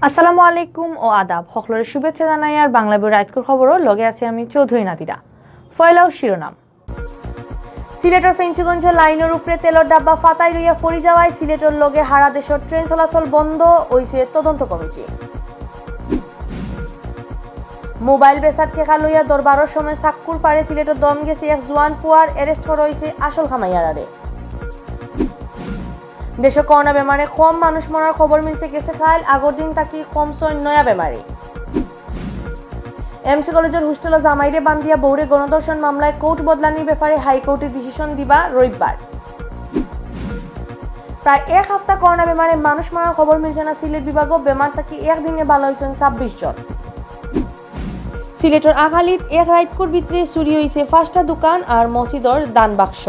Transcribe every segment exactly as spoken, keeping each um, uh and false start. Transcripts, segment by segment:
আসসালামু আলাইকুম ও আদাব। হকলরে শুভেচ্ছা জানাইয়ার বাংলা বই রাইতকুর খবরর লগে আছি আমি চৌধুরী নাদিরা। ফয়লাউ শিরোনাম। সিলেটর ফেঞ্চুগঞ্জ লাইনর উপরে তেলর ডাব্বা ফাতাই রইয়া ফড়ি যাওয়ায় সিলেটর লগে হারা দেশর ট্রেন চলাচল বন্ধ, অইছে তদন্ত কমিটি। মোবাইল বেচার টেকা লইয়া দরবারর সময় সাক্কুর ফারে সিলেটর দম গেছে এক জুয়ান ফুয়ার, arrest করা অইছে আসল খামাইয়ারারে। দেশো করোনা বেমারে কম মানুষ মরার খবর মিলছে গেছে কাইল, আগর দিন থাকি কমছইন নয়া বেমারি। এমসি কলেজর হোস্টেলো জামাইরে বান্ধিয়া বউরে গণধর্ষণ মামলায় কোর্ট বদলানির ব্যাপারে হাইকোর্টে ডিসিশন দিবা রবিবার। প্রায় এক হাপ্তা করোনা বেমারে মানুষ মরার খবর মিলছে না সিলেট বিভাগো, বেমার থাকি একদিনে ভালা অইছইন ছাব্বিশ জন। সিলেটর আখালিত এক রাইতকুর ভিতরে চুরি অইছে পাঁচটা দোকান আর মসজিদর দান বাক্স।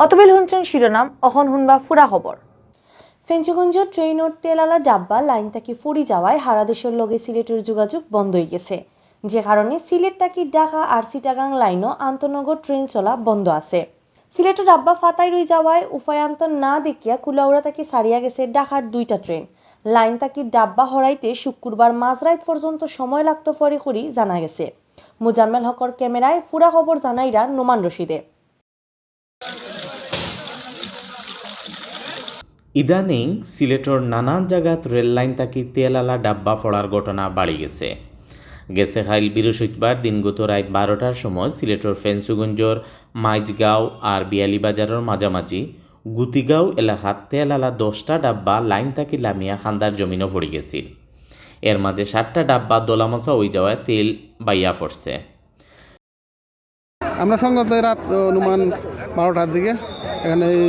অতবিল হুনছইন শিরোনাম, অখন হুনবা ফুরা খবর। ফেঞ্চুগঞ্জর ট্রেনর তেলালা ডাব্বা লাইন থাকি ফড়ি যাওয়ায় হারা দেশর লগে সিলেটর যোগাযোগ বন্ধ অইগেছে, যে কারণে সিলেট থাকি ঢাকা আর চিটাগাং লাইনও আন্তনগর ট্রেন চলা বন্ধ আছে। সিলেটর ডাব্বা ফাতাই রই যাওয়ায় উপায়ান্ত না দেখিয়া কুলাউড়া থাকি ছাড়িয়া গেছে ঢাকার দুইটা ট্রেন। লাইন থাকি ডাব্বা হরাইতে শুক্রবার মাঝরাইত পর্যন্ত সময় লাগতো ফরে করি জানা গেছে। মুজাম্মেল হকর ক্যামেরায় ফুরা খবর জানাইরা নোমান রশিদে। ইদানিং সিলেটর নানান জাগাত রেল লাইন থাকি তেলালা ডাব্বা ফড়ার ঘটনা বাড়ি গেছে। গেছে কাইল বৃহস্পতিবার দিনগত রাইত বারোটার সময় সিলেটর ফেঞ্চুগঞ্জর মাইজগাঁও আর বিয়ালিবাজারর মাঝামাঝি গুতিগাঁও এলাকাত তেলালা দশটা ডাব্বা লাইন থাকি লামিয়া খান্দার জমিনো ফড়ি গেছিল। এর মাঝে সাতটা ডাব্বা দলামসা অই যাওয়ায় তেল বাইয়া ফড়ছে। আমরা সংবাদ পাই রাত অনুমান বারোটার দিকে। এখানে এই,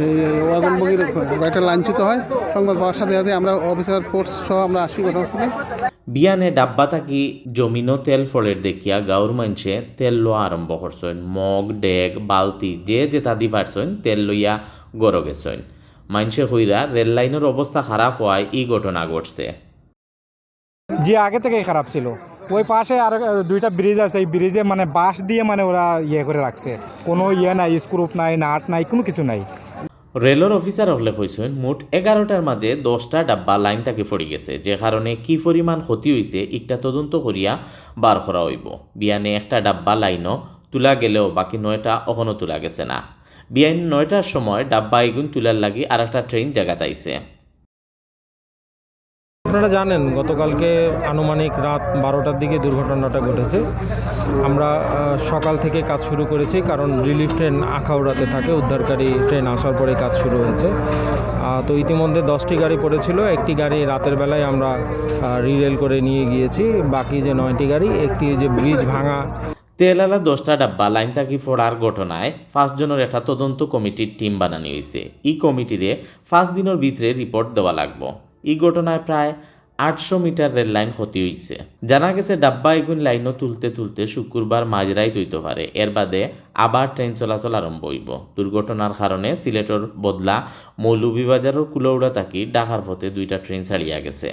এই ওয়াগন বগির একটা লাইনচ্যুত হয়। সংবাদ পাওয়ার সাথে সাথে আমরা অফিসার ফোর্স সহ আমরা আসি ঘটনাস্থলে। বিয়ানে ডাব্বা থাকি জমিনো তেল ফড়ের দেখিয়া গাঁওর মাইনষে তেল লওয়া আরম্ভ করছইন। মগ, ডেগ, বালতি যে যেতা দি পারছইন তেল লইয়া ঘরো গেছইন। মাইনষে কইরা রেল লাইনর অবস্থা খারাপ হওয়ায় ই ঘটনা ঘটছে। জি, আগে থেকেই খারাপ ছিল। ওই পাশে আর, আহ, দুইটা ব্রিজ আছে, এই ব্রিজে মানে বাঁশ দিয়ে মানে ওরা ইয়ে করে রাখছে, কোনো ইয়ে নাই, স্ক্রুপ নাই, নাট নাই, কোনো কিছু নাই। রেলর অফিসার অকলে কইছইন, মোট এগারোটার মাঝে দশটা ডাব্বা লাইন থাকি ফড়ি গেছে, যে কারণে কি পরিমাণ ক্ষতি অইছে ইকটা তদন্ত করিয়া বার করা অইবো। বিয়ানে একটা ডাব্বা লাইনও তুলা গেলেও বাকি নয়টা অখনো তুলা গেছে না। বিয়ান নয়টার সময় ডাব্বা এগুন তুলার লাগি আর একটা ট্রেন জাগাত আইছে। আপনারা জানেন, গতকালকে আনুমানিক রাত বারোটার দিকে দুর্ঘটনাটা ঘটেছে। আমরা, আহ, সকাল থেকে কাজ শুরু করেছি, কারণ রিলিফ ট্রেন আখাউড়াতে থাকে, উদ্ধারকারী ট্রেন আসার পরে কাজ শুরু হয়েছে। আহ, তো ইতিমধ্যে দশটি গাড়ি পড়েছিল, একটি গাড়ি রাতের বেলায় আমরা, আহ, রিরেল করে নিয়ে গিয়েছি। বাকি যে নয়টি গাড়ি, একটি যে ব্রিজ ভাঙা, তেলালা দশটা ডাব্বা লাইন থাকি ফড়ার ঘটনায় পাঁচজনর একটা তদন্ত কমিটির টিম বানানি অইছে। ই কমিটিরে পাঁচ দিনর ভিতরে রিপোর্ট দেওয়া লাগবো। ই ঘটনায় প্রায় আটশো মিটার রেল লাইন ক্ষতি অইছে। জানা গেছে, ডাব্বা এগুন লাইনও তুলতে তুলতে শুক্রবার মাঝরাইত অইতো পারে, এর বাদে আবার ট্রেন চলাচল আরম্ভ অইবো। দুর্ঘটনার কারণে সিলেটর বদলা মৌলভীবাজারর কুলাউড়া থাকি ঢাকার পথে দুইটা ট্রেন ছাড়িয়া গেছে।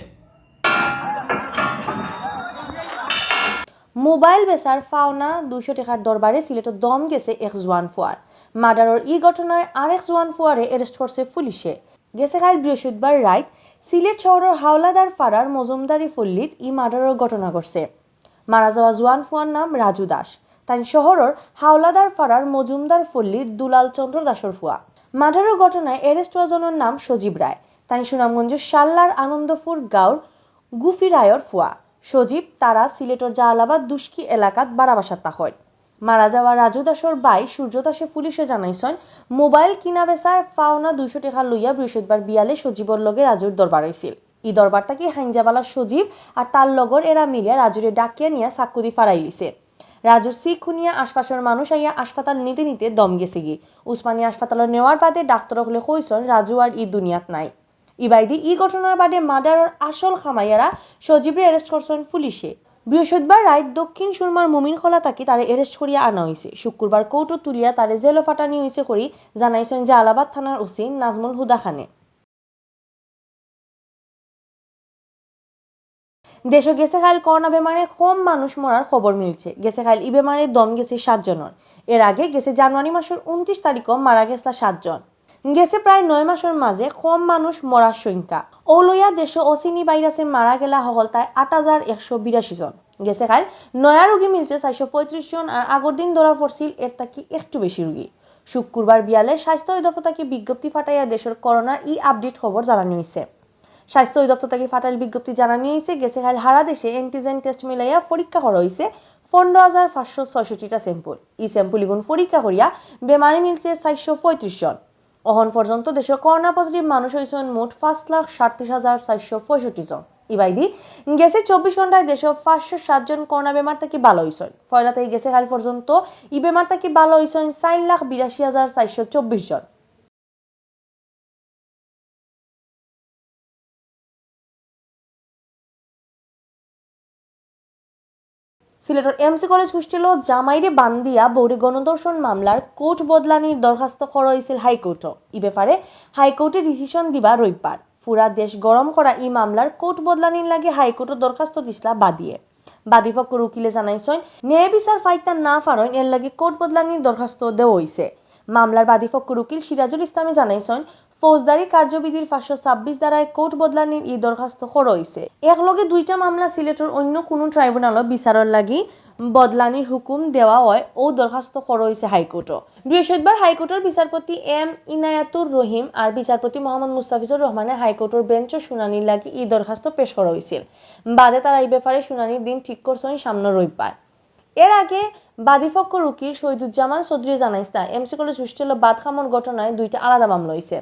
মোবাইল বেচার ফাওনা দুইশো টেকার দরবারে সিলেটর দম গেছে এক জুয়ান ফুয়ার। মার্ডারর ই ঘটনায় আরেক জুয়ান ফুয়ারে arrest করছে পুলিশে। গেছে কাইল বৃহস্পতিবার রাইত সিলেট শহরর হাওলাদার ফাড়ার মজুমদারি পল্লীত ই মার্ডারর ঘটনা ঘটছে। মারা যাওয়া জুয়ান ফুয়ার নাম রাজু দাস। তাইন শহরর হাওলাদার ফাড়ার মজুমদার পল্লীর দুলাল চন্দ্র দাসর ফুয়া। মার্ডারর ঘটনায় arrest হওয়া জনর নাম সজীব রায়। তাইন সুনামগঞ্জর শাল্লার আনন্দপুর গাঁওর গুফি রায়র ফুয়া। সজীব তারা সিলেটর জালালাবাদ দুস্কি এলাকাত বারা বাসাত থাকইন। মারা যাওয়া রাজু দাসর ভাই সূর্য দাসে পুলিশে জানাইছইন, মোবাইল কিনা বেচার ফাওনা দুইশো টেকা লইয়া বৃহস্পতিবার বিয়ালে সজীবর লগে রাজুর দরবার অইছিল। ই দরবার থাকি হাইঞ্জাবালা সজীব আর তার লগর এরা মিলিয়া রাজুরে ডাকিয়া নিয়া চাক্কু দি ফাড়াইলিছে। রাজুর চিক হুনিয়া আশপাশর মানুষ আইয়া হাসপাতাল নিতে নিতে দম গেছেগি। উসমানী হাসপাতালো নেওয়ার বাদে ডাক্তর অকলে কইছইন রাজু আর ই দুনিয়াত নাই। ইবায়দি ই ঘটনার বাদে মার্ডারর আসল খামাইয়ারা সজীবরে arrest করছইন পুলিশে। বৃহস্পতিবার রাইত দক্ষিণ সুরমার মুমিনখলা থাকি তারে arrest করিয়া আনা অইছে। শুক্রবার কোর্টো তুলিয়া তারে জেলো ফাটানি অইছে করি জানাইছইন জালালাবাদ থানার ওসি নাজমুল হুদা খানে। দেশো গেছে কাইল করোনা বেমারে কম মানুষ মরার খবর মিলছে। গেছে কাইল ই বেমারে দম গেছে সাত জনর। এর আগে গেছে জানুয়ারি মাসর ঊনত্রিশ তারিখও মারা গেছলা সাত জন। গেছে প্রায় নয় মাসর মাঝে কম মানুষ মরার সংখ্যা। অউ লইয়া দেশো অচিনি ভাইরাসে মারা গেলা হকলতায় আট হাজার একশো বিরাশি জন। গেছে কাইল নয়া রোগী মিলছে চারশো পঁয়ত্রিশ জন, আর আগর দিন ধরা পড়ছিল এর থাকি একটু বেশি রোগী। শুক্রবার বিয়ালে স্বাস্থ্য অধিদপ্তর থাকি বিজ্ঞপ্তি ফাটাইয়া দেশর করোনার ই আপডেট খবর জানানি অইছে। স্বাস্থ্য অধিদপ্তর থাকি ফাটাইল বিজ্ঞপ্তি জানানি অইছে, গেছে কাইল হারা দেশে অ্যান্টিজেন টেস্ট মিলাইয়া পরীক্ষা করা অইছে পনেরো হাজার পাঁচশো ছয়ষট্টিটা স্যাম্পল। ই স্যাম্পল ইগুন পরীক্ষা করিয়া বেমারি মিলছে চারশো পঁয়ত্রিশ জন। অখন পর্যন্ত দেশো করোনা পজিটিভ মানুষ অইছইন মোট পাঁচ লাখ সাতত্রিশ হাজার চারশো পঁয়ষট্টি জন। ইবায়দি গেছে চব্বিশ ঘন্টায় দেশো পাঁচশো সাত জন করোনা বেমার থাকি ভালা অইছইন। পয়লা থাকি গেছে কাইল পর্যন্ত ই বেমার থাকি ভালা অইছইন চার লাখ বিরাশি হাজার চারশো চব্বিশ জন। সিলেটর এমসি কলেজ হোস্টেলো জামাইরে বান্ধিয়া বউরে গণধর্ষণ মামলার কোর্ট বদলানির দরখাস্ত করা অইছিল হাইকোর্টো। ই ব্যাপারে হাইকোর্টে ডিসিশন দিবা রবিবার। পুরা দেশ গরম করা ই মামলার কোর্ট বদলানির লাগি হাইকোর্টো দরখাস্ত দিছলা বাদীয়ে। বাদী পক্ষর উকিলে জানাইছইন, ন্যায় বিচার পাইতা না পারইন, এর লাগি কোর্ট বদলানির দরখাস্ত দেওয়া অইছে। মামলার বাদী পক্ষর উকিল সিরাজুল ইসলামে জানাইছইন, ফৌজদারি কার্যবিধির পাঁচশো ছাব্বিশ ধারায় কোর্ট বদলানির ই দরখাস্ত করা অইছে। একলগে দুইটা মামলা সিলেটর অন্য কুনু ট্রাইব্যুনালো বিচারর লাগি বদলানির হুকুম দেওয়া অয়, অউ দরখাস্ত করা অইছে হাইকোর্টো। বৃহস্পতিবার হাইকোর্টর বিচারপতি এম ইনায়াতুর রহিম আর বিচারপতি মোহাম্মদ মুস্তাফিজুর রহমানে হাইকোর্টর বেঞ্চো শুনানির লাগি ই দরখাস্ত পেশ করা অইছিল। বাদে তারা ই ব্যাপারে শুনানির দিন ঠিক করছইন সামনে রবিবার। এর আগে বাদী পক্ষর উকিল শহীদুজ্জামান চৌধুরীয়ে জানাইছলা, এমসি কলেজ হোস্টেলো ভাত খামর ঘটনায় দুইটা আলাদা মামলা অইছে।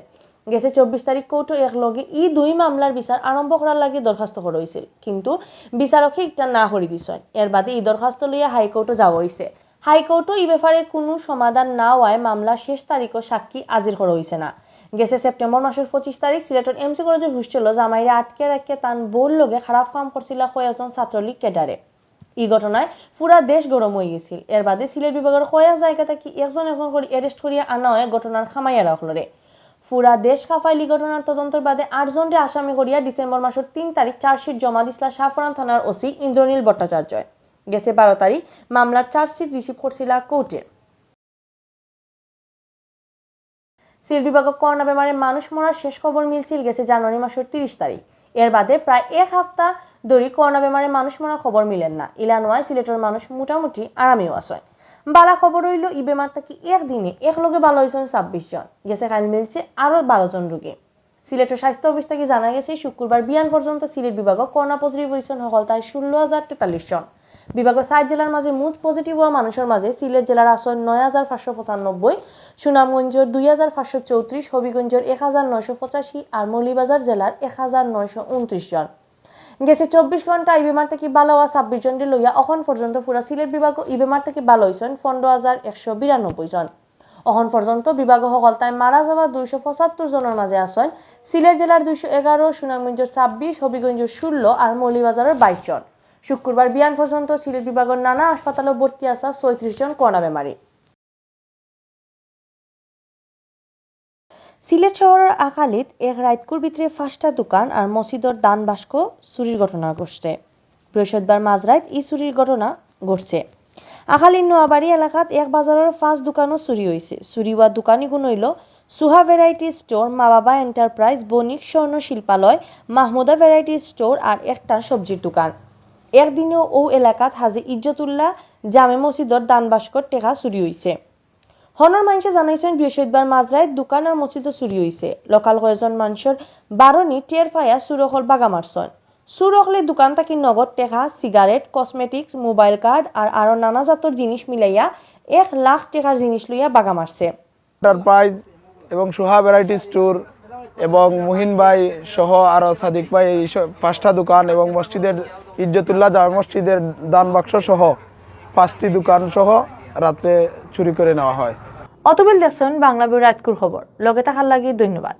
গেছে চব্বিশ তারিখ কোর্টো একলগে ই দুই মামলার বিচার আরম্ভ করার লাগি দরখাস্ত করা অইছিল, কিন্তু বিচারকে ইকটা না করি দিছইন। এর বাদে ই দরখাস্ত লইয়া হাইকোর্টো যাওয়া অইছে। হাইকোর্টো ই ব্যাপারে কুনু সমাধান না অওয়ায় মামলা শেষ তারিখো সাক্ষী হাজির করা অইছে না। গেছে সেপ্টেম্বর মাসর পঁচিশ তারিখ সিলেটর এমসি কলেজর হোস্টেলো জামাইরে আটকে রাখিয়া তান বউর লগে খারাপ কাম করছিলা কয়েকজন ছাত্রলীগ ক্যাডারে। ই ঘটনায় পুরা দেশ গরম অইগেছিল। এর বাদে সিলেট বিভাগর কয়েক জাগা থাকি একজন একজন করি অ্যারেস্ট করিয়া আনা অয় ঘটনার কামাইয়ারা অকলরে। পুরা দেশ কাঁপাইল ই ঘটনার তদন্তর বাদে আটজনরে আসামি করিয়া ডিসেম্বর মাসর তিন তারিখ চার্জশিট জমা দিছলা শাহপরান থানার ওসি ইন্দ্রনীল ভট্টাচার্যয়। গেছে বারো তারিখ মামলার চার্জশিট রিসিভ করছিলা কোর্টে। সিলেট বিভাগো করোনা বেমারে মানুষ মরার শেষ খবর মিলছিল গেছে জানুয়ারি মাসর তিরিশ তারিখ। এর বাদে প্রায় এক হাপ্তা ধরি করোনা বেমারে মানুষ মরার খবর মিলের না। ইলান অওয়ায় সিলেটর মানুষ মোটামুটি আরামেও আছইন। বালা খবর অইলো, ই বেমার থাকি একদিনে একলগে বালা অইছইন ছাব্বিশ জন। গেছে কাইল মিলছে আরো বারো জন রোগী। সিলেটর স্বাস্থ্য অফিস থাকি জানা গেছে, শুক্রবার বিয়ান পর্যন্ত সিলেট বিভাগো করোনা পজিটিভ অইছইন হকলতায় ষোলো হাজার তেতাল্লিশ জন। বিভাগো চাইর জেলার মাঝে মোট পজিটিভ অওয়া মানুষর মাঝে সিলেট জেলার আছইন নয় হাজার পাঁচশো পঁচানব্বই, সুনামগঞ্জর দুই হাজার পাঁচশো চৌত্রিশ, হবিগঞ্জর এক হাজার নয়শো পঁচাশি আর মৌলভীবাজার জেলার এক হাজার নয়শো ঊনত্রিশ জন। গেছে চব্বিশ ঘন্টা ই বেমার থাকি বালা অওয়া ছাব্বিশ জনরে লইয়া অখন পর্যন্ত পুরা সিলেট বিভাগো ই বেমার থাকি বালা অইছইন পনেরো হাজার একশো বিরানব্বই জন। অখন পর্যন্ত বিভাগো হকলতায় মারা যাওয়া দুইশো পঁচাত্তর জনর মাঝে আছইন সিলেট জেলার দুইশো এগারো, সুনামগঞ্জর ছাব্বিশ, হবিগঞ্জর ষোলো আর মৌলভীবাজারর বাইশ জন। শুক্রবার বিয়ান পর্যন্ত সিলেট বিভাগর নানা হাসপাতালো ভর্তি আছা ছয়ত্রিশ জন করোনা বেমারি। সিলেট শহরর আখালিত এক রাইতকুর ভিতরে পাঁচটা দোকান আর মসজিদর দান বাক্স চুরির ঘটনা ঘটছে। বৃহস্পতিবার মাঝরাইত ই চুরির ঘটনা ঘটছে। আখালির নোয়াবাড়ি এলাকাত এক বাজারর পাঁচ দোকানো চুরি অইছে। চুরি অওয়া দোকান ইগুন অইলো সুহা ভ্যারাইটি স্টোর, মা বাবা এন্টারপ্রাইজ, বণিক স্বর্ণ শিল্পালয়, মাহমুদা ভ্যারাইটি স্টোর আর একটা সবজির দোকান। একদিনেও অউ এলাকাত হাজী ইজ্জতুল্লাহ জামে মসজিদর দান বাক্সর টেকা চুরি অইছে। হনর মাইনষে জানাইছইন, বৃহস্পতিবার মাঝরাইত দোকান আর মসজিদো চুরি অইছে। লোকাল কয়েকজন মানষর বারনি টের পাইয়া চুর অকল বাগা মারছইন। চুর অকলে দোকান থাকি নগদ টেকা, সিগারেট, কসমেটিক্স, মোবাইল কার্ড আর আরো নানা জাতর জিনিস মিলাইয়া এক লাখ টেকার জিনিস লইয়া বাগা মারছে। এন্টারপ্রাইজ এবং সুহা ভ্যারাইটি স্টোর এবং মুহিন ভাই সহ আরো সাদিক ভাই, এই স-, পাঁচটা দোকান এবং মসজিদের, ইজ্জতুল্লাহ জামে মসজিদের দান বাক্স সহ পাঁচটি দোকান সহ রাত্রে চুরি করে নেওয়া হয়। অতবেল দেখছইন বাংলা বিউরো রাইতকুর খবর। লগে থাকার লাগি ধন্যবাদ।